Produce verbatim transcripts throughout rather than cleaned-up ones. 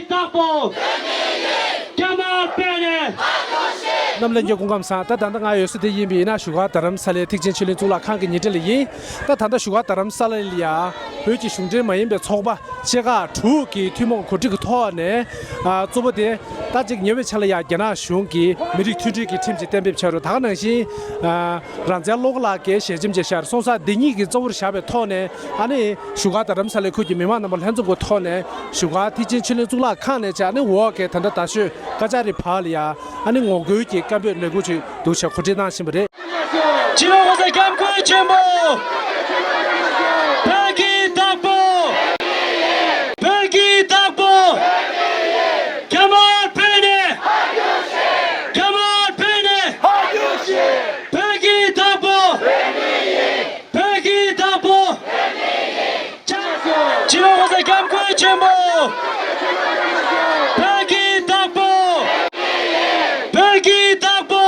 བདག་པོ། རྒྱ་དམར་བོད་ནས། རྣམ་ལྷན་རྒྱས་སྐུ་ཁམས་བཟང་། ད་ད་ལྟ་ང་ཡོད་ས་དེ་ཡིན་པ་ཡིན་ན་བཞུགས་སྒར་རྡ་རམ་ས་ལའི་ཐེག་ཆེན་ཆོས་གླིང་གཙུག་ལག་ཁང་གི་ཉེ་འཁྲིས་ལ་ཡིན། ད་ད་ལྟ་བཞུགས་སྒར་རྡ་རམ་ས་ལ་ལ་ཡ་བོད་ཀྱི་གཞུང་འབྲེལ་མ་ཡིན་པའི་ཚོགས་པ་ཆེ་ཁག་དྲུག་གི་ཐུན་མོང་གོ་སྒྲིག་གི་ཐོག་ནས། ཨ། གཙོ་བོ་དེ་ད་ཅིག་ཉེ་བའི་ཆར་ལ་ཡ་རྒྱ་ནག་གཞུང་གིས་མི་རིགས་མཐུན་སྒྲིལ་གྱི་ཁྲིམས་ཅིག་གཏན་འབེབས་བྱས་རུང་། ད་ག་ནང་བཞིན། ཨ། རང་བཙན་བློ་དགའ་ལགས་ཀྱིས་ཞལ་ཆེམས་ཅིག་བཞག་སོང་ཙང་། འདི་གཉིས་ཀྱི་གཙོ་བོར་བཞག་པའི་ཐོག་ནས། ཨ་ནི་བཞུགས་སྒར་རྡ་རམ་ས་ལའི་ཁུལ་གྱི་མི་མང་རྣམ་པ་ལྷན་འཛོམས་ཀྱི་ཐོག་ནས་བཞུགས་སྒར་ཐེག་ཆེན་ཆོས་གླིང་གཙུག་ལག་ཁང་ནས་བྱས། ཨ་ནི་འོག་གི་ད་ལྟ་རྡ་ཤོད་ཀ་ཅ་རི་བར་ལ་ཡ། ཨ་ནི་ངོ་རྒོལ་གྱི་སྐད་འབོད་ལས་འགུལ་ཅིག་འདུག་བྱས་གོ་སྒྲིག་གནང་བཞིན་པ་རེད། སྤྱི་ནོར་གོང་ས་སྐྱབས་མགོན་ཆེན་པོ། བོད་ཀྱི་བདག་པོ། བོད་ཀྱི་བདག་པོ། རྒྱ་དམར་བོད་ནས། རྒྱ་དམར་བོད་ནས། བོད་ཀྱི་བདག་པོ། བོད་ཀྱི་བདག་པོ། སྤྱི་ནོར་གོང་ས་སྐྱབས་མགོན་ཆེན་པོ། བོད་ཀྱི་བདག་པོ། བོད་ཀྱི་བདག་པོ།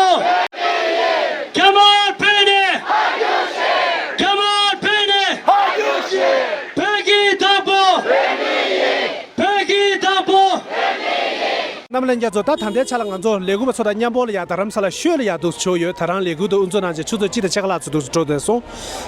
རྒྱ་དམར་བོད་ནས། རྒྱ་དམར་བོད་ནས། བོད་ཀྱི་བདག་པོ། བོད་ཀྱི་བདག་པོ། རྣམ་ལྷན་རྒྱས་ཚོ། ད་ད་ལྟའི་ཆ་ལ་ང་ཚོ་ལས་འགུལ་བ་ཚོ་དང་མཉམ་པོ་ལ་ཡ་རྡ་རམ་ས་ལ་ཤོད་ལ་ཡ་འདུག་བྱུང་ཡོད། ད་རང་ལས་འགུལ་དུ་དབུ་འཛུགས་གནང་བྱས་ཆུ་ཚོད་གཅིག་དང་ཕྱེད་ཀ་ལྷག་ཙམ་འདུག་འགྲོ་བསྡད་སོང་།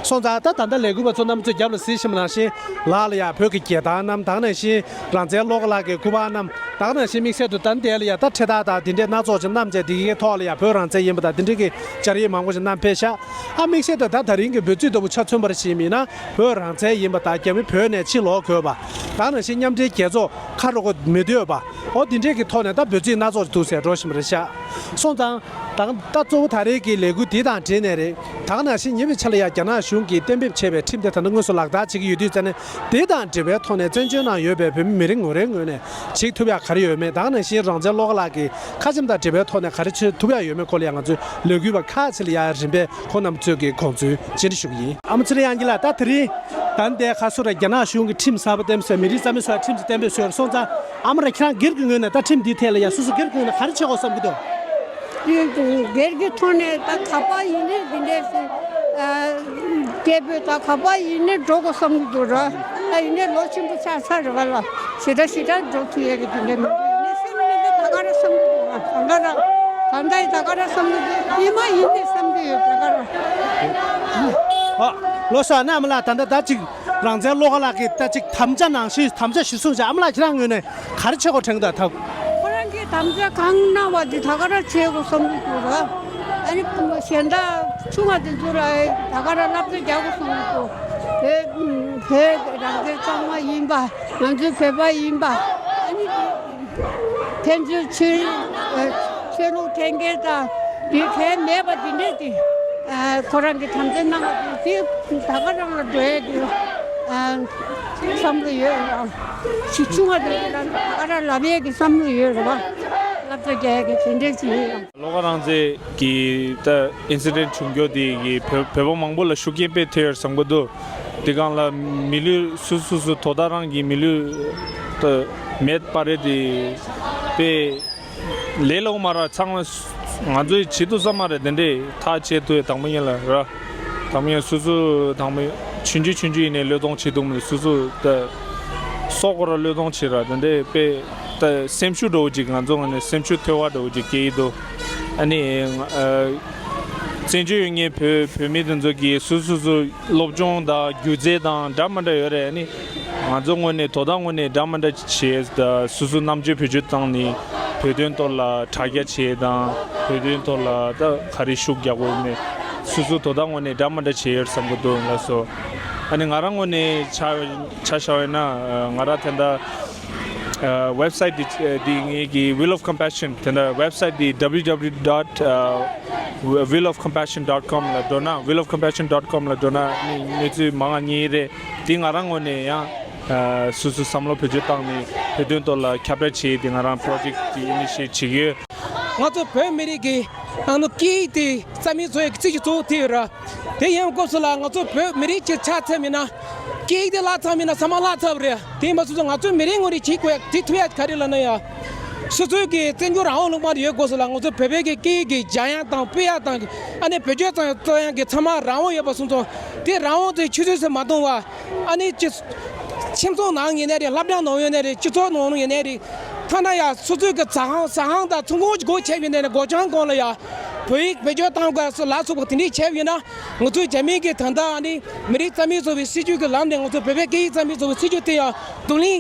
སོང་ཙང་ད་ད་ལྟ་ལས་འགུལ་བ་ཚོ་རྣམ་པ་ཚོས་རྒྱབ་ལ་གཟིགས་ཞིབ་གནང་བཞིན་ལགས་ལ་ཡ་བོད་ཀྱི་རྒྱལ་དར་རྣམས། ད་ག་ནང་བཞིན་རང་བཙན་བློ་དགའ་ལགས་ཀྱི་སྐུ་པར་རྣམས། ད་ག་ནང་བཞིན་དམིགས་བསལ་དུ་ད་འདས་ལ་ཡ་ད་འཕྲེད་དར་དང་དེ་འདྲའི་སྣ་ཚོགས་ཅིག་བསྣམས་བྱས། འདི་གའི་ཐོག་ལ་ཡ་བོད་རང་བཙན་ཡིན་པ་དང་དེ་འདྲའི་གི་སྦྱར་ཡིག་མང་པོ་ཞིག་བསྣམས་ཕེབས་ཤག་ཨ། དམིགས་བསལ་དུ་ད་ད་རིང་གི་འབོད་ཚིག་ལྟ་བུ་ཆ་མཚོན་པར་བྱས་པ་ཡིན་ན། བོད་རང་བཙན་ཡིན་པ་དང་། རྒྱ་མི་བོད་ནས་ཕྱིར་ལོག་དགོས་པ། ད་ག་ནང་བཞིན་མཉམ་འབྲེལ་རྒྱལ་ཚོགས་ཁ་རོག་གེ་མི་སྡོད་པ། འོ་འདི་འདྲས་ཀྱི་ཐོག་ནས་ད་འབོད་ཚིག་སྣ་ཚོགས་འདུག་ཟེར་འགྲོ་བཞིན་པ་རེད་ཤག་སོང་ཙང་། ད་ད་གཙོ་བོ་ད་རེས་ཀྱི་ལས་འགུལ་འདི་དང་འབྲེལ་ནས་རེད། ད་ག་ནང་བཞིན་ཉེ་བའི་ཆར་ལ་ཡ་རྒྱ་ནག་གཞུང་གིས་གཏན་འབེབས་བྱས་པའི་ཁྲིམས་དེ་ད་ལྟ་དངོས་སུ་ལག་བསྟར་བྱེད་ཀྱི་ཡོད་དུས་ཙང་ནས། དེ་དང་འབྲེལ་བའི་ཐོག་ནས་བཙན་བྱོལ་ནང་ཡོད་པའི་བོད་མི་མི་རེ་ངོ་རེའི་ངོས་ནས་བྱེད་ཐུབ་ཡག་ག་རེ་ཡོད་མེད། ད་ག་ནང་བཞིན་རང་བཙན་བློ་དགའ་ལགས་ཀྱི་ཁ་ཆེམས་དང་འབྲེལ་བའི་ཐོག་ནས་ག་རེ་བྱེད་ཐུབ་ཡག་ཡོད་མེད་སྐོར་ལ་ཡང་ང་ཚོའི་ལས་འགུལ་བ་ཁག་ཅིག་ལ་ཡང་རིམ་པས་ཁོང་རྣམ་ཚོའི་གི་དགོངས་ཚུལ་བརྗེ་འདྲི་ཞུ་གི་ཡིན། ཨ་མ་ཚེ་རིང་དབྱངས་སྐྱིད་ལགས། ད་དེ་རིང་ད་ལྟའི་ཁ་སོ་ར་རྒྱ་ནག་གཞུང་གི་ཁྲིམས་གསར་པ་གཏན་འབེབས་བཟོས། མི་རིགས་རྩ་མེད་བཟོ་ཡ་ཁྲིམས་ཅིག་གཏན་འབེབས་བཟོས་སོང་ཙང་། ཨ་མ་ར་ཁྱེད་རང་སྒེར་གྱི་ངོས་ནས་ད་ཁྲིམས་འདིའི་ཐད་ལ་ཡ་སོ་སོ་སྒེར་གྱི་ངོས་ནས་ག་རེ་བྱེད་དགོས་བསམ་གྱི་འདུག་སྒེར་གྱི་ཐོག་ནས་ད་ག་པར་ཡིན་ནའི་འདི་འདྲའི་སྐད་འབོད་ད་ག་པར་ཡིན་ནའི་འགྲོ་དགོས་བསམ་གྱི་འདུག་ར། ད་ཡིན་ནའི་ལོ་ཆེན་པོ་ཆགས་ཚར་རེད་པ་ལ། ཞེ་དྲག་ཞེ་དྲག་འགྲོ་ཐུབ་ཡས་ཀྱི་དེ་འདྲ་མི་འདུག་ཡིན་ནའི་སེམས་ནས་ད་ག་ར་བསམ་གྱི་འདུག་ར། ད་ལྟ་ར་ད་ལྟ་ཡི་ད་ག་ར་བསམ་གྱི་འདུག་ཉི་མ་ཡིན་ནའི་བསམ་གྱི་ཡོད་ད་ག་ར། ཨ། ལགས་སོ། ཨ་མ་ལགས། ད་ལྟ་ད་ཅིག་རང་བཙན་བློ་དགའ་ལགས་ཀྱིས་ད་ཅིག་དམ་བཅའ་ནང་བཞིན་དམ་བཅའ་གཞིར་བཟུང་བྱས། ཨ་མ་ལགས་ཁྱེད་རང་ངོས་ནས་ག་རེ་བྱེད་དགོས་དྲན་གྱི་འདུག་ད། ཁོ་རང་གིས་དམ་བཅའ་གང་གནང་བ་དེ་ད་ག་ར་བྱེད་དགོས་བསམ་གྱི་འདུག་ར། ཨ་ནི་གཞན་དག་ཆུང་བ་དེ་ཚོ་ལ་ད་ག་ར་བསླབ་བྱ་རྒྱག་དགོས་བསམ་གྱི་འདུག་བོད་བོད་རང་བཙན་གཙང་མ་ཡིན་པ། ང་ཚོ་བོད་པ་ཡིན་པ། ཨ་ནི་ཕན་ཚུན་ཆོས་ཆོས་ལུགས་འཐེན་འཁྱེར་དང་དེ་གལ་མེད་པ་དེ་འདྲས་དེ། ཁོ་རང་གིས་དམ་བཅའ་གནང་བ་དེ་དེ་ད་ག་རང་ལ་འགྲོ་ཡས་དེ་བསམ་བློ་ཡོད་རེད། ཆུང་ཆུང་བ་དེ་ཚོ་ལ་ད་ག་རང་ལབ་ཡས་ཀྱི་བསམ་བློ་ཡོད་རེད་པ། བསླབ་བྱ་རྒྱག་ཡས་ཀྱི་དེ་འདྲས་ཅིག་ཡོད་རེད། བློ་དགའ་རང་བཙན་གྱི་ད་ཨིན་སི་ཌེན་ཊི་བྱུང་རྒྱུ་དེ་གིས་བོད་བོད་པ་མང་པོ་ལ་ཤུགས་རྐྱེན་དཔེ་ཐེབས་ཡོད་བསམ་གྱི་འདུག་དེ་སྒང་ལ་མི་ལུས་སུ་སུ་སུ་དོ་བདག་རང་གི་མི་ལུས་ད་མེད་པ་རེད་དེ། དཔེ་ལས་སླ་པོ་མ་རེད། ཚང་མ་ང་ཚོས་བྱེད་ཐུབ་ས་མ་རེད། དེ་འདྲས་ཐག་བཅད་ཐུབ་ཡས་དང་པོ་ཉིད་ལ་ར། དང་པོ་ཉིད་སུ་སུ་དང་པོ་ཆུང་ཆུང་ཆུང་ཆུང་ཡིན་ནའི་བློས་གཏོང་བྱེད་ཐུབ་མི་འདུག་སུ་སུ་ད་སྲོག་སྐོར་བློས་གཏོང་བྱེད་ར། དེ་འདྲས་དཔེ་ད་སེམས་ཤུགས་འདྲ་བོ་ཅིག་ང་ཚོ་ངོས་ནས་སེམས་ཤུགས་འཐོལ་བ་འདྲ་བོ་ཅིག་སྐྱེ་ཡི་འདུག་ཨ་ནི་ཨ་བཙན་བྱོལ་ཡོད་མཁན་བོད་བོད་མི་དེ་ཚོ་གིས་སུ་སུ་སུ་སློབ་སྦྱོང་དང་སྒྱུ་རྩལ་དང་འདྲ་མི་འདྲ་ཡོད་རེད། ཨ་ནི་ང་ཚོ་ངོས་ནས་དོ་བདག་ངོས་ནས་འདྲ་མི་འདྲ་བྱེད་དང་། སུ་སུ་རྣམ་དཔྱོད་བེད་སྤྱོད་བཏང་ནས་བོད་དོན་ཐོག་ལ་དྲ་རྒྱ་བྱེད་དང་། བོད་དོན་ཐོག་ལ་ད་ག་རེ་ཤུགས་རྒྱག་དགོས་མེད། སུ་སུ་དོ་བདག་ངོས་ནས་འདྲ་མི་འདྲ་བྱེད་ཡོད་བསམ་གྱི་འདུག་ལགས་སོ། ཨ་ནི་ང་རང་ངོས་ནས་ཆ་ཆ་བཞག་པ་ཡིན་ན། ང་རང་ད་ལྟ་ཝེབ་སའིཊ་འདི་འདི་ངེད་ཀྱི་Wheel of Compassion དེ་འདྲ་ཝེབ་སའིཊ་འདི་W W W dot wheel of compassion dot com ལ་འགྲོ་ན། wheel of compassion dot com ལ་འགྲོ་ན་ནི་གནས་ཚུལ་མང་ང་རྙེད་རེད། དེ་ང་རང་ངོས་ནས་ཡང་སོ་སོའི་བསམ་བློ་བེད་སྤྱོད་བཏང་ནས་བོད་དོན་ཐོག་ལ་ཁྱབ་བསྒྲགས་བྱས་ཏེ་ང་རང་པོ་རོ་ཇེཀཊ་དེ་ཨི་ནི་ཤི་ཨེཊ་བྱེད་ཀྱི་ཡོད། ང་ཚོ་བོད་མི་རིགས་ཀྱི་ཨ་ནི་སྐད་ཡིག་དེ་རྩ་མེད་བཟོ་ཡག་གི་རྩིས་ཀྱི་གཙོ་བོ་དེ་ཡོད་ར། དེ་ཡིན་སྐབས་སུ་ལ་ང་ཚོ་བོད་མི་རིགས་ཀྱི་ཆ་མཚོན་མིན་ན། སྐད་ཡིག་དེ་བརླག་ཚར་མིན་ན་ཚང་མ་བརླག་ཚར་བ་རེད། དེ་ཡིན་པ་སོང་ཙང་ང་ཚོ་མི་རིགས་ངོས་ནས་བྱེད་དགོས་ཡག་དེ་ཐུབ་ཡག་ག་རེ་ལབ་ན་ཡ། སོ་སོའི་གི་བཙན་བྱོལ་རང་དབང་ལུང་པ་ཡོད་སྐབས་སུ་ལ་ང་ཚོ་བོད་པའི་གི་སྐད་ཡིག་གི་སྦྱང་ཡག་དང་སྤེལ་ཡག་དང་། ཨ་ནི་བེད་སྤྱོད་གཏོང་ཡག་གི་ཚང་མ་རང་དབང་ཡོད་པ་སོང་ཙང་། དེ་རང་དབང་དེ་ཆུད་ཟོས་སུ་མ་གཏོང་བ། ཨ་ནི་ཅི། ཁྱིམ་ཚང་ནང་ཡིན་ནའི་རེད། སློབ་གྲྭ་ནང་ཡིན་ནའི་རེད། སྤྱི་ཚོགས་ནང་ཡིན་ནའི་རེད། ཐ་ན་ཡང་སོ་སོའི་གི་ཟ་ཁང་ཟ་ཁང་དང་ཚོང་ཁང་སྒོ་ཕྱེ་བ་ཡིན་ནའི་རེད། སྒོ་བྱང་སྒང་ལ་ཡང་བོད་ཡིག་བེད་སྤྱོད་གཏོང་དགོས་སུ་ལ་སོགས་པ་དེ་འདྲས་བྱས་པ་ཡིན་ན། ང་ཚོའི་རྒྱ་མི་གི་ད་ལྟ་ཨ་ནི་མི་རིགས་རྩ་མེད་བཟོ་བའི་སྲིད་ཇུས་ཀྱི་ལམ་ནས་ང་ཚོ་བོད་པའི་སྐད་ཡིག་རྩ་མེད་བཟོ་བའི་སྲིད་ཇུས་དེ་ཡང་གདོང་ལེན་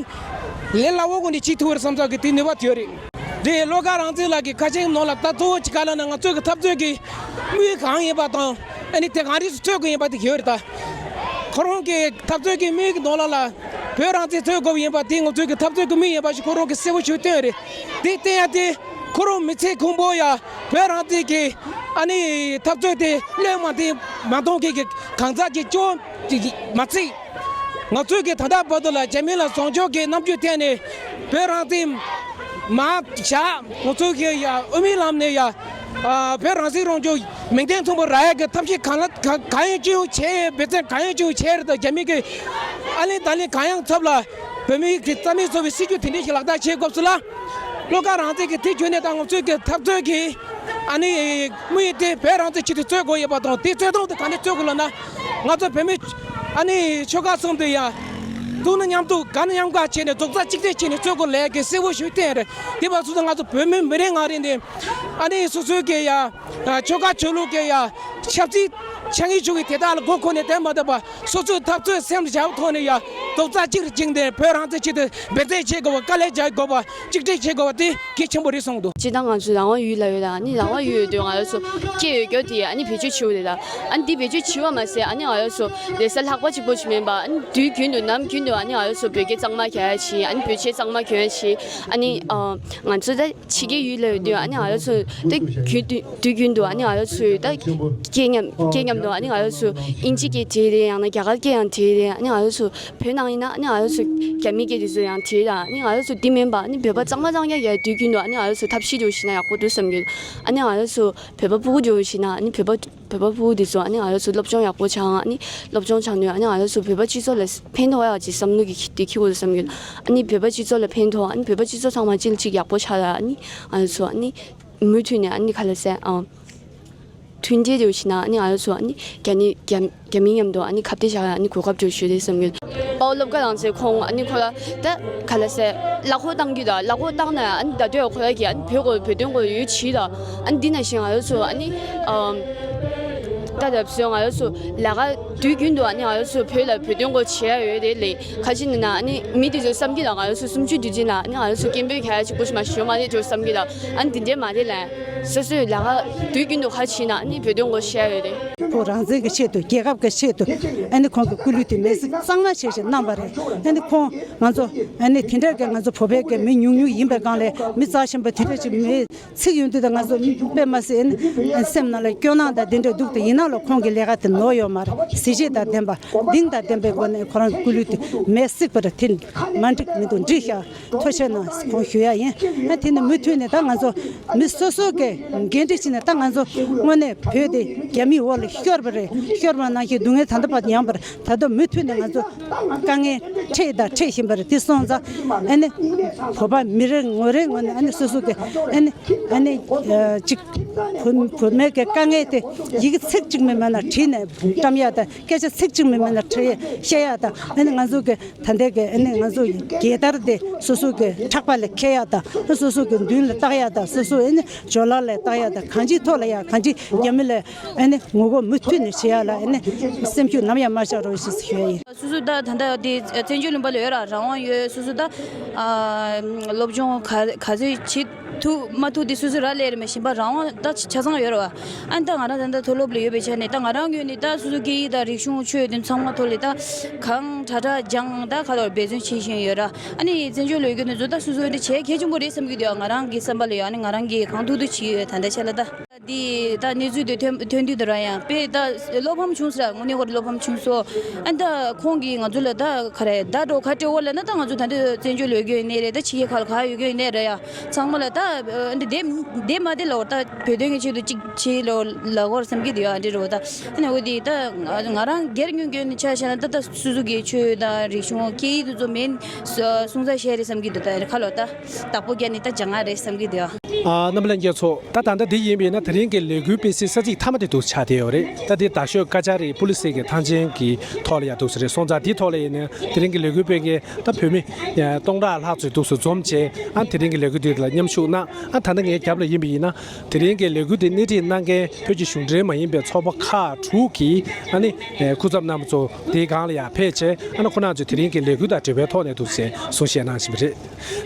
ལས་སླ་བོ་སྒོ་ནས་བྱེད་ཐུབ་པ་རེད་བསམ་ཙང་གི་དེ་ནུས་པ་དེ་ཡོད་རེད། རེད། བློ་དགའ་རང་བཙན་ལགས་ཀྱིས་ཁ་ཆེམས་ནང་ལ་ད་གཙོ་བོ་ཅིག་ག་ལབ་ན། ང་ཚོའི་གི་འཐབ་རྩོད་ཀྱི་དམིགས་ཡུལ་གང་ཡིན་པ་དང་། ཨ་ནི་དེ་གང་རིགས་སུ་འཚོལ་དགོས་ཡིན་པ་དེ་ཡོད་རེད་ད། ཁོ་རང་གི་འཐབ་རྩོད་ཀྱི་དམིགས་ཡུལ་ནང་ལ་ལ་བོད་རང་བཙན་འཚོལ་དགོས་ཡིན་པ་དེ་ང་ཚོའི་གི་འཐབ་རྩོད་ཀྱི་དམིགས་ཡུལ་ཡིན་པ་ཞིག་ཁོ་རང་གིས་གསལ་པོ་ཞིག་བསྟན་ཡོད་རེད། དེ་བསྟན་ཡ་དེ་ཁོ་རང་མི་ཚེ་གང་པོ་ཡ་བོད་རང་བཙན་གྱི་ཨ་ནི་འཐབ་རྩོད་དེ་བློས་མ་བཏང་མ་གཏོང་མཁན་གྱི་གང་ཟག་ཅིག་ཀྱང་མ་ཚད། ང་ཚོས་ཀྱི་ད་ལྟ་བར་དུ་ལ་རྒྱ་མི་ལ་བཟང་ཕྱོགས་ཀྱི་རྣམ་འགྱུར་བསྟན་ནས་བོད་རང་བཙན་མར་བཞག་ང་ཚོས་ཀྱི་ཡ་དབུ་མའི་ལམ་ནས་ཡ་ཨ་བོད་རང་བཙན་རང་སྐྱོང་མིང་དོན་མཚུངས་པ་རག་ཡ་གི་ཐབས་ཤེས་གང་ལ་གང་གང་ཡང་ཅི་ཡང་བྱས། འབད་བརྩོན་གང་ཡང་ཅི་ཡང་བྱས་རེད་དང་། རྒྱ་མི་གི་ཨ་ལན་ད་ལན་གང་ཡང་ཚབ་ལ་བོད་མི་གི་རྩ་མེད་བཟོ་བའི་སྲིད་ཇུས་དེ་འདྲ་ཞིག་ལག་བསྟར་བྱེད་སྐབས་སུ་ལ། བློ་དགའ་རང་བཙན་གྱི་དེ་བརྒྱུད་ནས་ད་ང་ཚོས་ཀྱི་འཐབ་རྩོད་ཀྱི་ཨ་ནི་དམིགས་ཡུལ་དེ་བོད་རང་བཙན་ཆེད་དུ་རྩོད་དགོས་ཡོད་པ་དང་། དེ་རྩོད་སྟངས་དེ་ག་ནས་རྩོད་དགོས་ལབ་ན། ང་ཚོ་བོད་མི་ཨ་ནི་ཆོལ་ཁ་གསུམ་དེ་ཡང་འདུག་ན་མཉམ་འདུག་ག་ན་མཉམ་ག་བྱས་ནས་རྡོག་རྩ་གཅིག་སྒྲིལ་བྱས་ནས་རྩོད་དགོས་ལབ་ཀྱི་གསལ་པོ་ཞིག་བསྟན་རེད། དེ་བར་དུ་ང་ཚོ་བོད་མི་མི་རེ་ང་རེ་ནས་ཨ་ནི་སོ་སོའི་གི་ཡ་ཆོལ་ཁ་ཆོས་ལུགས་ཀྱི་ཡ་ཆབ་སྲིད་ཆ་ངེས་ཆོས་ཀྱི་དེ་དག་ལ་མགོ་འཁོར་ནས་བསྡད་མ་བསྡད་པ། སོ་སོའི་འཐབ་རྩོད་སེམས་ལ་བཞག་པའི་ཐོག་ནས་ཡ་རྡོག་རྩ་གཅིག་སྒྲིལ་ནས་བོད་རང་བཙན་ཆེད་དུ་འབད་བརྩོན་བྱེད་དགོས་པ། དཀའ་ལས་རྒྱག་དགོས་པ། གཅིག་སྒྲིལ་བྱེད་དགོས་པ་དེ་གལ་ཆེན་པོ་རེད་གསུངས་འདུག་སྤྱིར་བཏང་ང་ཚོ་རང་དབང་ཡུལ་ལ་ཡོད་ལ། ཨ་ནི་རང་དབང་ཡུལ་ཡོད་དུས་ང་ཚོ་སྐད་ཡོད་རྒྱུ་དེ་ཨ་ནི་བེད་སྤྱོད་བྱེད་དགོས་རེད་ལ། ཨ་ནི་འདི་བེད་སྤྱོད་བྱེད་པ་མ་ཟད་ཨ་ནི་ང་ཚོ་ལས་ས་ལྷག་པ་གཅིག་པོ་ཅིག་མིན་པ། ཨ་ནི་དུས་རྒྱུན་དུ་ནམ་རྒྱུན་དུ་ཨ་ནི་ང་ཚོ་བོད་སྐད་གཙང་མ་རྒྱག་ཡ་བྱེད། ཨ་ནི་བོད་ཆས་གཙང་མ་གྱོན་ཡ་བྱེད། ཨ་ནི་ཨ་ང་ཚོ་ད་ཕྱི་རྒྱལ་ཡུལ་ལ་ཡོད་དུས་ཨ་ནི་ང་ཚོ་ད་རྒྱུན་དུ་དུས་རྒྱུན་དུ་ཨ་ནི་ང་ཚོ་ད་སྐད་མཉམ་སྐད་མཉམ་དུ་ཨ་ནི་ང་ཚོ་དབྱིན་ཇི་སྐད་བྲིས་རེད། ཡང་ན་རྒྱ་གར་སྐད་ཡང་བྲིས་རེད། ཨ་ནི་ང་ཚོ་བོད་ནང་ཡིན་ན་ཨ་ནི་ང་ཚོ་རྒྱ་མི་སྐད་དེ་ཚོ་ཡང་བྲིས་ར། ཨ་ནི་ང་ཚོ་འདི་མིན་པ་ཨ་ནི་བོད་པ་གཙང་མ་གཙང་རྐྱང་རྒྱག་དུས་རྒྱུན་དུ་ཨ་ནི་ང་ཚོ་ཐབས་ཤེས་འདྲ་བོ་བྱས་ན་ཡག་པོ་འདུག་བསམ་གྱི་འདུག་ཨ་ནི་ང་ཚོ་བོད་པ་ཕྲུ་གུ་འདྲ་བོ་བྱས་ན་ཨ་ནི་བོད་པ་བོད་པ་ཕྲུ་གུ་དེ་ཚོ་ཨ་ནི་ང་ཚོ་སློབ་སྦྱོང་ཡག་པོ་སྦྱང་། ཨ་ནི་སློབ་སྦྱོང་སྦྱང་དུས་ཨ་ནི་ང་ཚོ་བོད་པ་སྤྱི་ཚོགས་ལ་ཕན་ཐོགས་ཡག་ཅིག་བསམ་བློ་གི་དེ་འཁྱེར་དགོས་བསམ་གྱི་འདུག་ཨ་ནི་བོད་པ་སྤྱི་ཚོགས་ལ་ཕན་ཐོགས། ཨ་ནི་བོད་པ་སྤྱི་ཚོགས་ཚང་མ་སྤྱི་ལ་གཅིག་ཡག་པོ་ཆགས་ལ། ཨ་ནི་ང་ཚོ་ཨ་ནི་མུ་མཐུད་ནས་ཨ་ནི་ག་ལ་ཟེར་ཨང་། མཐུན་སྒྲིལ་འདྲ་བོ་བྱས་ན་ཨ་ནི་ང་ཚོ་ཨ་ནི་རྒྱ་ནི་རྒྱ་རྒྱ་མི་མཉམ་དུ་ཨ་ནི་ཁ་གཏད་བཞག་ཡ་ཨ་ནི་གོ་སྐབས་འདྲ་བོ་ཞིག་རེད་བསམ་གྱི་འདུག་དཔའ་བོ་བློ་དགའ་རང་བཙན་ཁོང་ཨ་ནི་ཁོ་ལ་ད་ག་ལ་ཟེར་གླ་འཁོར་བཏང་རྒྱུ་དང་། གླ་འཁོར་བཏང་ན་ཨ་ནི་ད་དུང་ཁོ་ལ་གི་ཨ་ནི་བོད་སྐོར་བོད་དོན་སྐོར་ཡོད་བྱས་དང་། ཨ་ནི་འདི་ནང་བཞིན་ང་ཚོ་ཨ་ནི་ཨམ་ད་ད་བཟོས་ང་ཚོ་ལས་ཀ་དུས་རྒྱུན་དུ་ཨ་ནི་ང་ཚོ་བོད་ལ་བོད་དོན་སྐོར་བྱེད་ཡ་ཡོད་རེད་ལེ། ཁ་ཅིག་ནི་ན་ཨ་ནི་མི་དེ་ཚོ་བསམ་གྱི་དང་ང་ཚོ་སུམ་ཅུ་དུས་ཆེན་ལ་ཨ་ནི་ང་ཚོ་སྐད་འབོད་རྒྱག་ཡ་གཅིག་པོ་ཞིག་མ་ཞུ་མ་རེད་འགྲོ་བསམ་གྱི་དང་། ཨ་ནི་དེ་འདྲས་མ་རེད་ལ། སོ་སོའི་ལས་ཀ་དུས་རྒྱུན་དུ་ཁ་ཕྱིན་ན་ཨ་ནི་བོད་དོན་སྐོར་བཤད་ཡ་ཡོད་རེད། ཁོ་རང་བཙན་གྱི་ཆེད་དུ་རྒྱལ་ཁབ་ཀྱི་ཆེད་དུ་ཨ་ནི་ཁོང་གི་སྐུ་ལུས་དེ་མེར་སྲེག་གཙང་མ་བྱས་ཤིང་གནང་བ་རེད། ཨ་ནི་ཁོང་ང་ཚོ་ཨ་ནི་དེ་འདྲ་གི་ང་ཚོ་བོད་པའི་གི་མི་ཉུང་ཉུང་ཡིན་པའི་སྒང་ལས་མི་རྩ་ཆེན་པོ་དེ་འདྲ་ཅིག་མེར་སྲེག་ཡོང་དུས་ད་ང་ཚོ་དཔེ་མ་སྲིད་ཨ་ནི་སེམས་ནང་ལ་སྐྱོ་སྣང་དང་དེ་འདྲ་འདུག་དེ་ཡིན་ན་ལོ་ཁོང་གི་ལས་ཀ་དེ་ནོར་ཡོད་མ་རེད། གཟི་བརྗིད་དང་ལྡན་པ་གདེང་དང་ལྡན་པའི་སྒོ་ནས་ཁོ་རང་གི་སྐུ་ལུས་དེ་མེར་སྲེག་པ་རེད། དེ་མ་འགྲིག་མི་འདུག་འགྲིག་ཤག་ཐུགས་རྗེ་གནང་ཁོང་ཞུ་ཡ་ཡིན། ཨ་དེ་ནི་མུ་མཐུད་ནས་ད་ང་ཚོ་མི་སོ་སོ་གི་འགན་འཁྲི་བྱས་ནས་ད་ང་ཚོ་དངོས་གནས་བོད་དེ་རྒྱ་མིའི་འོག་ལ་ཤོར་བ་རེད། ཤོར་བ་ནང་བཞིན་སྡུག་བསྔལ་ད་ལྟ་བར་མྱངས་པ་རེད། ད་ལྟ་མུ་མཐུད་ནས་ང་ཚོ་དཀའ་ངལ་འཕྲད་དང་འཕྲད་བཞིན་པ་རེད། དེ་སོང་ཙང་ཨ་ནི་བོད་པ་མི་རེ་ངོ་རེ་ངོས་ནས་ཨ་ནི་སོ་སོ་གི་ཨ་ནི་ཨ་ནི་ཅིག་བུ་བུད་མེད་ཀྱི་དཀའ་ངལ་དེ་ཡི་གེ་ཚིག་གཅིག་མིན་མེད་ན་བྲིས་ནས་བཀྲམ་ཡ་དང་། སྐད་ཆ་ཚིག་གཅིག་མིན་མེད་ན་བྲིས་བཤད་ཡ་དང་། ཨ་ནི་ང་ཚོ་གི་ད་ལྟའི་གི་ཨ་ནི་ང་ཚོ་རྒྱལ་དར་དེ་སོ་སོ་གི་ཕྲག་པ་ལ་འཁྱེར་ཡ་དང་། སོ་སོ་གི་མདུན་ལ་བཏགས་ཡ་དང་། སོ་སོ་ཨ་ནི་ཇོ་ལ་ལ་བཏགས་ཡ་དང་། གང་ཅིའི་ཐོག་ལ་ཡ་གང་ཅི་རྒྱ་མི་ལ་ཨ་ནི་ངོ་རྒོལ་མུ་མཐུད་ནས་བྱེད་ཡ་ལ་ཨ་ནི་སེམས་ཤུགས་ནམ་ཡང་མ་ཆག་རོགས་ཞེས་ཞུ་ཡ་ཡིན། སོ་སོ་ད་ད་ལྟ་དེ་བཙན་བྱོལ་ལུང་པ་ལ་ཡོད་ར་རང་དབང་ཡོད། སོ་སོ་ད་ཨ་སློབ་སྦྱོང་ག་ག་ཚོད་བྱེད་ཐུབ་མ་ཐུབ་དེ་སོ་སོ་རག་ལས་རེད། མ་གཞི་པ་རང་དབང་ད་ཆ་ཚང་ཡོད་རེད་བ། ཨ་ནི་ད་ང་རང་ད་ལྟ་མཐོ་སློབ་ལ་ཡོད་པའི་ཆ་ནས་ད་ང་རང་ངོས་ནས་ད་སོ་སོ་སྐད་ཡིག་དང་རིག་གཞུང་ཆོས་དེ་ཚང་མ་ཐོག་ལ་ད་གང་དྲག་དྲག་སྦྱང་ད་ག་ལོར་འབད་བརྩོན་བྱེད་བཞིན་ཡོད་ར། ཨ་ནི་བཙན་བྱོལ་ལ་ཡོད་མཁན་དེ་ཚོ་ད་སོ་སོ་འདི་བྱས་གལ་ཆེན་པོ་རེད་བསམ་གྱི་འདུག་ང་རང་གི་བསམ་པ་ལ་ཡོད། ཨ་ནི་ང་རང་གིས་གང་ཐུབ་ཐུབ་བྱེད་ཡོད་ད་ལྟའི་ཆ་ལ་ད། འདི་ད་གནས་ཚུལ་དེ་ཐོན་ཐོན་དུས་དེ་རང་ཡང་དཔེ་ད་བློ་ཕམ་བྱུང་ཟེར། དངོས་གནས་ཁོ་རང་བློ་ཕམ་བྱུང་སོང་། ཨ་ནི་ད་ཁོང་གིས་ང་ཚོ་ལ་ད་ག་རེ་ད་འགྲོ་ཁ་སྤྲོད་འོ་ལབ་ན་ད་ང་ཚོ་ད་འདི་བཙན་བྱོལ་ལ་ཡོད་རྒྱུ་ཡིན་ནའི་རེད། ད་ཕྱི་རྒྱལ་ཁག་ལ་ག་ཡོད་རྒྱུ་ཡིན་ནའི་རེད་ཡ། ཚང་མ་ལ་ད་འདི་བསྡད་བསྡད་མ་བསྡད་ལ་འོ་ད་བོད་དོན་གྱི་ཆེད་དུ་གཅིག་བྱེད་ལོ་ལ་འོར་བསམ་གྱི་འདུག་ཡ། འདི་རེད་འོ་ད། ཨ་ནི་འོ་དེ་ད་ང་རང་སྒེར་ངོས་ཀྱི་ཆ་བཞག་ན་ད་ད་སོ་སོ་གི་ཆོས་དང་རིག་གཞུང་སྐད་ཡིག་དེ་ཚོ་མེད་སོང་ཙང་ཤེས་རེད་བསམ་གྱི་འདུག་ད་ཁ་ལོ་ད་བདག་པོ་རྒྱག་ནས་ད་སྦྱང་ང་རེད་བསམ་གྱི་འདུག་ཡ། ཨ། རྣམ་པ་ལྷན་རྒྱས་ཚོ། ད་ད་ལྟ་འདི་ཡིན་པས་ན་དེ་རིང་གི་ལས་འགུལ་སྤེལ་སའི་ས་ཚིགས་མཐའ་མ་དེ་འདུག་ཆགས་བསྡད་ཡོད་རེད། ད་འདི་རྡ་ཤོད་ཀ་ཅ་རི་པུ་ལི་སི་གི་ཐང་ཆེན་གྱི་ཐོག་ལ་ཡ་འདུག་ས་རེད། སོང་ཙང་འདིའི་ཐོག་ལ་ཡིན་ན་དེ་རིང་གི་ལས་འགུལ་སྤེལ་མཁན་ད་བོད་མི་སྟོང་ཕྲག་ལྷག་ཙམ་འདུག་སེ་འཛོམས་བྱས། ཨ། དེ་རིང་གི་ལས་འགུལ་འདི་ལ་མཉམ་ཞུགས་གནང་། ཨ། ད་ལྟ་ངའི་རྒྱབ་ལ་ཡིན་པ་ཡིན་ན་དེ་རིང་གི་ལས་འགུལ་འདི་སྣེ་ཁྲིད་གནང་མཁན་བོད་ཀྱི་གཞུང་འབྲེལ་མ་ཡིན་པའི་ཚོགས་པ་ཁག་དྲུག་གི་ཨ་ནི་སྐུ་ཚབ་རྣམ་པ་ཚོ་དེའི་སྒང་ལ་ཡ་ཕེབས་བྱས། ཨ་ནི་ཁོང་རྣམ་ཚོས་དེ་རིང་གི་ལས་འགུལ་དང་འབྲེལ་བའི་ཐོག་ནས་འདུག་སེ་གསུང་བཤད་གནང་བཞིན་པ་རེད།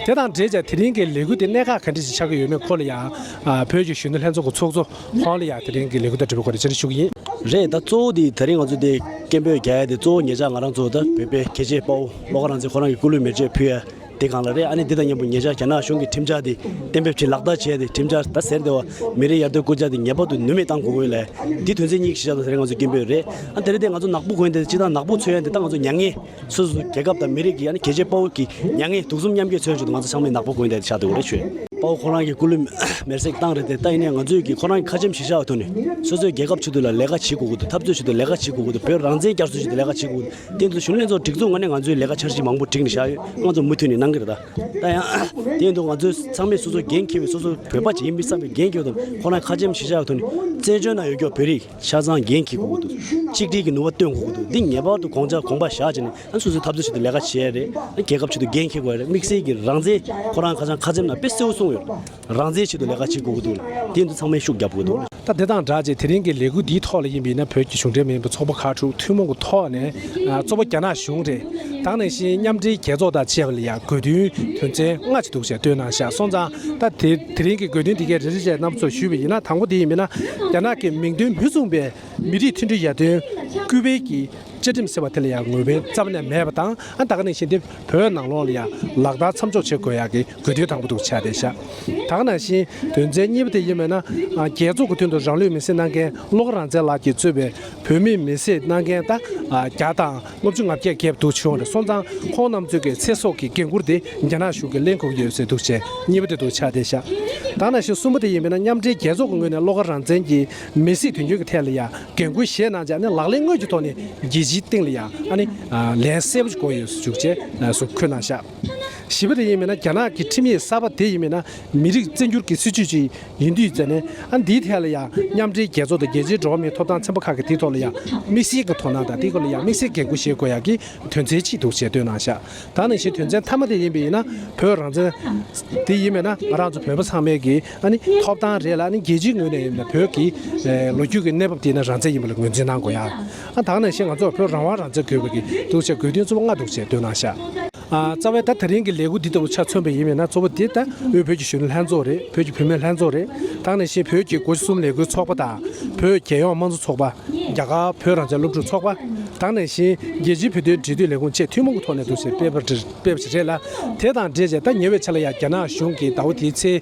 དེ་དང་འབྲེལ་བྱས་དེ་རིང་གི་ལས་འགུལ་དེ་གནད་འགག་ག་འདྲ་ཞིག་ཆགས་ཀྱི་ཡོད་མེད་སྐོར་ལ་ཡང་། ཨ། བོད་ཀྱི་གཞོན་ནུ་ལྷན་ཚོགས་ཀྱི་ཚོགས་གཙོ་ཁོང་ལ་ཡང་དེ་རིང་གི་ལས་འགུལ་དང་འབྲེལ་བའི་སྐོར་ལ་བཅར་འདྲི་ཞུ་གི་ཡིན། རེད། ད་གཙོ་བོ་དེ་དེ་རིང་ང་ཚོ་དེ་སྐད་འབོད་རྒྱག་ཡ་དེ་གཙོ་བོ་ཉེ་ཆར་ང་རང་ཚོ་ད་བོད་པའི་རྒྱལ་གཅེས་དཔའ་བོ་བློ་དགའ་རང་བཙན་ཁོ་རང་གི་སྐུ་ལུས་མེར་སྤྲད་ཕུལ་ཡ་དེ་སྒང་ལ་རེད། ཨ་ནི་དེ་དང་མཉམ་པོ་ཉེ་ཆར་རྒྱ་ནག་གཞུང་གི་ཁྲིམས་འཆར་དེ་གཏན་འབེབས་བྱས་ལག་བསྟར་བྱས་ཏེ། ཁྲིམས་འཆར་ད་ཟེར་བསྡད་པ་མི་རིགས་ཡར་ཐོན་སྐུལ་འཆར་དེ་ངེས་པར་དུ་ནུས་མེད་བཏང་དགོས་ཀྱི་ཡོད་ལ། འདི་དོན་ཚན་གཉིས་ཀྱི་གཞི་བཞག་ཏུ་དེ་རིང་ང་ཚོ་སྐད་འབོད་རེད། ཨ། དེ་རེད་དེ་ང་ཚོ་ནག་པོ་གོན་དེ་སྤྱིར་བཏང་ནག་པོ་མཚོན་ཡ་འདི་ད་ང་ཚོ་མྱ་ངན། སོ་སོ་རྒྱལ་ཁབ་དང་མི་རིགས་ཀྱི་ཨ་ནི་རྒྱལ་གཅེས་དཔའ་བོ་གི་མྱ་ངན་སྡུག་རྩུབ་མཉམ་སྐྱེད་མཚོན་ཆེད་དུ་ང་ཚོ་ཚང་མས་ནག་པོ་གོན་བསྡད་དེ་ཆགས་འདུག་རེད་ཤོད། དཔའ་བོ་ཁོ་རང་གི་སྐུ་ལུས་མེར་སྲེག་བཏང་རེད་དེ། ད་ཡིན་ནའི་ང་ཚོས་ཀྱི་ཁོ་རང་གི་ཁ་ཆེམས་གཞི་བཞག་ཐོག་ནས་སོ་སོའི་རྒྱལ་ཁབ་ཆེད་དུ་ལ་ལས་ཀ་བྱེད་དགོས་ཀྱི་འདུག་འཐབ་རྩོད་ཆེད་དུ་ལས་ཀ་བྱེད་དགོས་ཀྱི་འདུག་བོད་རང་བཙན་བསྐྱར་གསོ་ཆེད་དུ་ལས་ཀ་བྱེད་དགོས་ཀྱི་འདུག་དེ་ཚོ་གཞོན་ནུ་ལྷན་ཚོགས་སྒྲིག་འཛུགས་ངོས་ནས་ང་ཚོས་ལས་ཀ་འཆར་གཞི་མང་པོ་བསྒྲིགས་ནས་བཞག་ཡོད། ང་ཚོ་མུ་མཐུད་ནས་གནང་གི་རེད། ད་ད་ཡང་དེ་ཡིན་དུས་ང་ཚོས་ཚང་མས་སོ་སོ་འགན་འཁྱེར་བའི། སོ་སོ་བོད་པ་ཅིག་ཡིན་པའི་བསམ་པའི་འགན་འཁྱེར་བའི་ཐོག་ནས་ཁོ་རང་ཁ་ཆེམས་གཞི་བཞག་ཐོག་ནས་བཙན་བྱོལ་ནང་ཡོད་རྒྱུ་བོད་རིགས་ཆ་ཚང་འགན་འཁྱེར་དགོས་ཀྱི་འདུག་གཅིག་སྒྲིལ་གྱི་ནུས་པ་བཏོན་དགོས་ཀྱི་འདུག་འདི་ངེས་པར་དུ་དགོངས་འཆར་དགོངས་པ་བཞག་བྱས་ནས། ཨ། སོ་སོའི་འཐབ་རྩོད་ཆེད་དུ་ལས་ཀ་བྱེད་ཡ་རེད། ཨ། རྒྱལ་ཁབ་ཆེད་དུ་འགན་འཁྱེར་དགོས་ཡ་རེད། དམིགས་བསལ་གྱི་རང་བཙན། ཁོ་རང་ཁ་སང་ཁ་ཆེམས་ནང་དཔེ་གསལ་པོ་གསུངས་ཡོད། རང་བཙན་ཆེད་དུ་ལས་ཀ་བྱེད་དགོས་ཀྱི་འདུག་དེ་ཡིན་དུས་ཚང་མས་ཤུགས་རྒྱབ་དགོས་འདུག་ད་དེ་དང་སྦྲགས་བྱས་དེ་རིང་གི་ལས་འགུལ་འདིའི་ཐོག་ལ་ཡིན་པ་ཡིན་ན་བོད་ཀྱི་གཞུང་འབྲེལ་མིན་པའི་ཚོགས་པ་ཁག་དྲུག་ཐུན་མོང་གི་ཐོག་ནས། ཨ། གཙོ་བོ་རྒྱ་ནག་གཞུང་རེད། ད་ག་ནང་བཞིན་མཉམ་འབྲེལ་རྒྱལ་ཚོགས་དང་བཅས་པ་ལ་ཡང་དགོས་འདུན་དོན་ཚན་ལྔ་ཅིག་འདུག་ཅེས་བཏོན་གནང་བཞག་སོང་ཙང་། ད་དེ་དེ་རིང་གི་དགོས་འདུན་དེ་གའི་རེ་རེ་བྱས་རྣམ་པ་ཚོར་ཞུས་པ་ཡིན་ན། དང་པོ་དེ་ཡིན་པ་ཡིན་ན་རྒྱ་ནག་གི་མིང་དོན་མི་མཚུངས་པའི་མི་རིགས་མཐུན་སྒྲིལ་ཡར་ཐོན་སྐུལ་སྤེལ་གྱི་བཅའ་ཁྲིམས་ཟེར་བ་དེ་ལ་ཡང་ངོས་འཛིན་རྩ་བ་ནས་མེད་པ་དང་། ཨ། ད་ག་ནང་བཞིན་དེ་བོད་ནང་ལོགས་ལ་ཡང་ལག་བསྟར་མཚམས་འཇོག་བྱེད་དགོས་ཡག་གི་དགོས་འདུན་དང་པོ་འདུག་ཆགས་བསྡད་ཤག་ད་ག་ནང་བཞིན་དོན་ཚན་གཉིས་པ་དེ་ཡིན་པས་ན། ཨ། རྒྱལ་ཚོགས་ཀྱི་དོན་དུ་རང་ལུས་མེར་སྲེག་གནང་མཁན་བློ་དགའ་རང་བཙན་ལགས་ཀྱིས་གཙོས་པའི་བོད་མིའི་མེར་སྲེག་གནང་མཁན་ད། ཨ། བརྒྱ་དང་ལྔ་བཅུ་ང་བརྒྱད་བརྒལ་འདུག་བྱུང་བ་རེད། སོང་ཙང་ཁོང་རྣམ་ཚོའི་གི་ཚེ་སྲོག་གི་འགན་འཁུར་དེ་རྒྱ་ནག་གཞུང་གིས་ལེན་དགོས་ཀྱི་ཡོད་ཟེར་འདུག་ཅེས་གཉིས་པ་དེ་འདུག་ཆགས་བསྡད་ཤག་ད་ག་ནང་བཞིན་གསུམ་པ་དེ་ཡིན་པས་ན། མཉམ་འབྲེལ་རྒྱལ་ཚོགས་ཀྱི་ངོས་ནས་བློ་དགའ་རང་བཙན་གྱི་མེར་སྲེག་དོན་འཁྱོལ་གྱི་ཐད་ལ་ཡང་འགན་འཁུར་བཞེས་གནང་བྱས། ཨ་ནི་ལག་ལེན་དངོས་ཀྱི་ཐོག་ནས་རྒྱལ་སྤྱིའི་སྟེང་ལ་ཡང་ཨ་ནི། ཨ། ལན་གསལ་པོ་ཞིག་དགོས་ཡོད་ཟེར་བྱས་གསུངས་འཁོད་གནང་ཤག་བཞི་པ་དེ་ཡིན་པས་ན། རྒྱ་ནག་གི་ཁྲིམས་ཡིག་གསར་པ་དེ་ཡིན་པས་ན། མི་རིགས་བཙན་བསྒྱུར་གྱི་སྲིད་བྱུས་ཅིག་ཡིན་དུས་ཙ་ནས། ཨ། འདིའི་ཐད་ལ་ཡང་མཉམ་འབྲེལ་རྒྱལ་ཚོགས་དང་རྒྱལ་སྤྱིའི་འགྲོ་བ་མིའི་ཐོབ་ཐང་ཚན་པ་ཁག་གིས་དེའི་ཐོག་ལ་ཡང་དམིགས་བསལ་གྱི་དོ་སྣང་དང་། དེའི་སྐོར་ལ་ཡང་དམིགས་བསལ་འགན་འཁུར་བཞེས་དགོས་ཡག་གི་དོན་ཚན་ཅིག་འདུག་ཅེས་བཏོན་གནང་ཤག་ད་ག་ནང་བཞིན་དོན་ཚན་མཐའ་མ་དེ་ཡིན་པ་ཡིན་ན། བོད་རང་བཙན་དེ་ཡིན་པས་ན། ང་རང་ཚོ་བོད་པ་ཚང་མའི་གི་ཨ་ནི་ཐོབ་ཐང་རེད་ལ། ཨ་ནི་རྒྱལ་སྤྱིའི་ངོས་ནས་ཡིན་ན་བོད་ཀྱི། ཨེ། ལོ་རྒྱུས་ཀྱི་གནས་བབ་དེ་ཡིན་ན་རང་བཙན་ཡིན་པ་ལ་ངོས་འཛིན་གནང་དགོས་ཡ། ཨ། ད་ག་ནང་བཞིན་ང་ཚོར་བོད་རང་དབང་རང་བཙན་དགོས་པ་གི་འདུག་ཅེས་དགོས་འདུན་གཙོ་བོ་ལྔ་འདུག་ཅེས་བཏོན་གནང་ཤག་ཨ། རྩ་བའི་ད་དེ་རིང་གི་ལས་འགུལ་འདི་ལྟ་བུ་ཆ་མཚོན་པ་ཡིན་པས་ན། གཙོ་བོ་འདི་ད་དབུས་བོད་ཀྱི་གཞོན་ནུ་ལྷན་ཚོགས་རེད། བོད་ཀྱི་བུད་མེད་ལྷན་ཚོགས་རེད། ད་ག་ནང་བཞིན་བོད་ཀྱི་སྒོ་གསུམ་ལས་འགུལ་ཚོགས་པ་དང་། བོད་རྒྱལ་ཡོངས་དམངས་གཙོ་ཚོགས་པ། རྒྱ་གར་བོད་རང་བཙན་སློབ་ཕྲུག་ཚོགས་པ། ད་ག་ནང་བཞིན་རྒྱལ་སྤྱིའི་བོད་དོན་འབྲེལ་མཐུད་ལས་ཁུངས་བཅས་ཐུན་མོང་གི་ཐོག་ནས་འདུག་ཟེར་སྤེལ་བ་རེད། སྤེལ་བ་ཞིག་རེད་ལ། དེ་དང་འབྲེལ་བྱས་ད་ཉེ་བའི་ཆར་ལ་ཡང་རྒྱ་ནག་གཞུང་གིས་ཟླ་བ་འདིའི་ཚེས་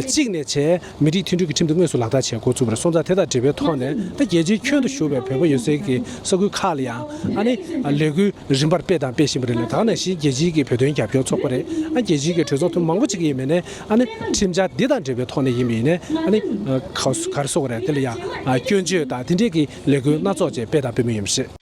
གཅིག་ནས་བྱས་མི་རིགས་མཐུན་སྒྲིལ་གྱི་ཁྲིམས་དེ་དངོས་སུ་ལག་བསྟར་བྱེད་འགོ་ཚུགས་པ་རེད། སོང་ཙང་དེ་དང་འབྲེལ་བའི་ཐོག་ནས་ད་རྒྱལ་སྤྱིའི་ཁྱོན་དུ་བཞུགས་པའི་བོད་པ་ཡོད་སའི་གི་ས་ཁུལ་ཁག་ལ་ཡང་ཨ་ནི་ལས་འགུལ་རིམ་པར་སྤེལ་དང་སྤེལ་བཞིན་པ་རེད་ལ། ད་ག་ནང་བཞིན་རྒྱལ་སྤྱིའི་གི་བོད་དོན་རྒྱབ་སྐྱོར་ཚོགས་པ་རེད། ཨ། རྒྱལ་སྤྱིའི་གི་གྲོས་ཚོགས་ཐེངས་མང་པོ་ཅིག་ཡིན་མིན་ནས། ཨ་ནི་ཁྲིམས་འཆར་འདི་དང་འབྲེལ་བའི་ཐོག་ནས་ཡིན་མིན་ནས། ཨ་ནི། ཨ། ག་ག་རེ་ཟེར་དགོས་རེད། དེ་ལ་ཡང་། ཨ། སྐྱོན་བརྗོད་དང་དེ་འདྲས་ཀྱི་ལས་འགུལ་སྣ་ཚོགས་ཅིག་སྤེལ་དང་སྤེལ་མུས་ཡིན་པ་རེད།